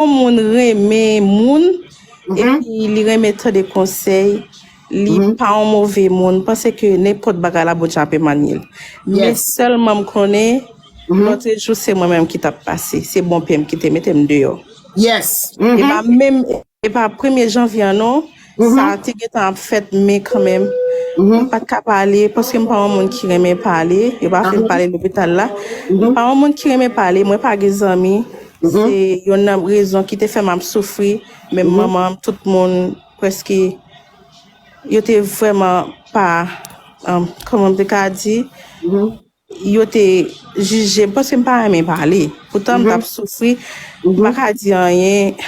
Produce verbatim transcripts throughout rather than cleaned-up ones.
yon moun renmen moun, epi li renmen tande konsèy, li pa yon move moun, m panse ke nenpòt bagay la, Bondye ap emanye l. Men sèlman m konnen, lòtrejou se mwen menm ki t ap pase. Se bonpè m ki te mete m deyò. Yes. E pa menm, e pa premye janvye an non, sa te gentan ap fèt, men kanmenm, m pa t ka pale, paske m pa yon moun ki renmen pale, yo pa fè m pale lopital la. M pa yon moun ki renmen pale, mwen pa gen zanmi. Se yonn nan rezon ki te fè m ap soufri, menm manman m, tout moun, prèske, yo te vrèman pa, um, kòman m te ka di, yo te jije m, paske m pa renmen pale. Poutan m t ap soufri, m pa ka di anyen.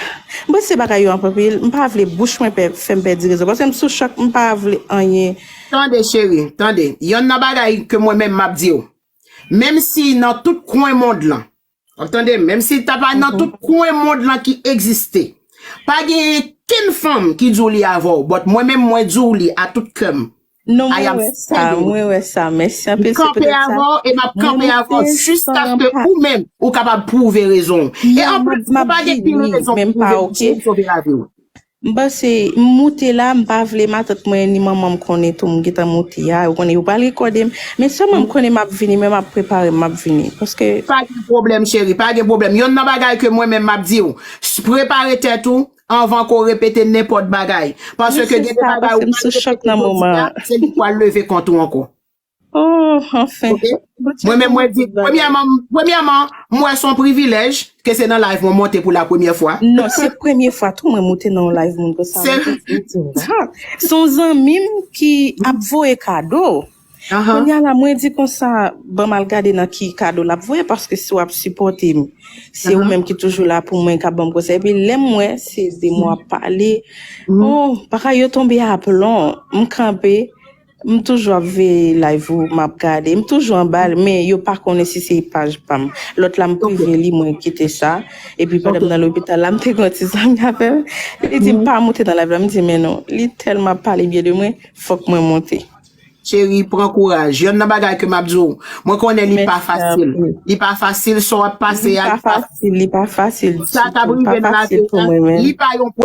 M panse bagay yo anpil, m pa vle bouch mwen pè, fè m pèdi rezon. Paske m sou chòk, m pa vle anyen. Tande, cheri, tande. Yonn nan bagay ke mwen menm m ap di w. Menm si nan tout kwen mond lan, w ap tande, menm si ta pa nan tout kwen mond lan ki egziste, pa gen kenn fanm ki di w li avè w, but mwen menm mwen di w li a tout kè m. Non, mwen wè sa, mwen wè sa, mèsi anpil. M kanpe avè w e m ap kanpe avè w jiskaske ou menm ou kapab pwouve rezon w. E anplis, ou pa gen pil rezon pou pwouve, pou sove lavi w. M panse, m moute la, m pa vle matant mwen ni manman m konnen tou, m gentan moute a, yo konnen yo pral rekòde m. Men sèlman m konnen m ap vini, men m ap prepare m, m ap vini. Paske. Pa gen pwoblèm, cheri, pa gen pwoblèm. Yonn nan bagay ke mwen menm m ap di w, prepare tèt ou anvan ke w repete nenpòt bagay. Paske gen de bagay ou pral repete jodi a, se li k pral leve kont ou ankò. Oh, anfen. Mwen menm mwen di, premyèman, premyèman, m wè se yon privilèj ke se nan live mwen monte pou la premyè fwa. Non, se premye fwa tou mwen monte nan yon live moun konsa. Mwen te di, "Wow." Se yon zanmi m ki ap voye kado. Kounye a la, mwen di konsa, ban m al gade nan ki kado l ap voye, paske si w ap sipòte m, se ou menm ki toujou la pou mwen, k ap ban m konsèy. Epi lè m wè, se de mwa ap pale. Oh, bagay yo tonbe a plon. M kanpe. M toujou ap veye live ou, m ap gade. M toujou anba l, men yo pa konnen si se paj pa m. Lòt la, m prive li, mwen kite sa. Epi pandan m nan lopital la, m te gen yon ti zanmi avè m. Li di m pa moute nan live la. M di, "Men non, li tèlman ap pale byen de mwen, fòk mwen moute." Cheri, pran kouraj. Yonn nan bagay ke m ap di w, mwen konnen li pa fasil. Li pa fasil, sa w ap pase a, li pa fasil. Li pa fasil. Sa k ap rive nan lavi w la, li pa yon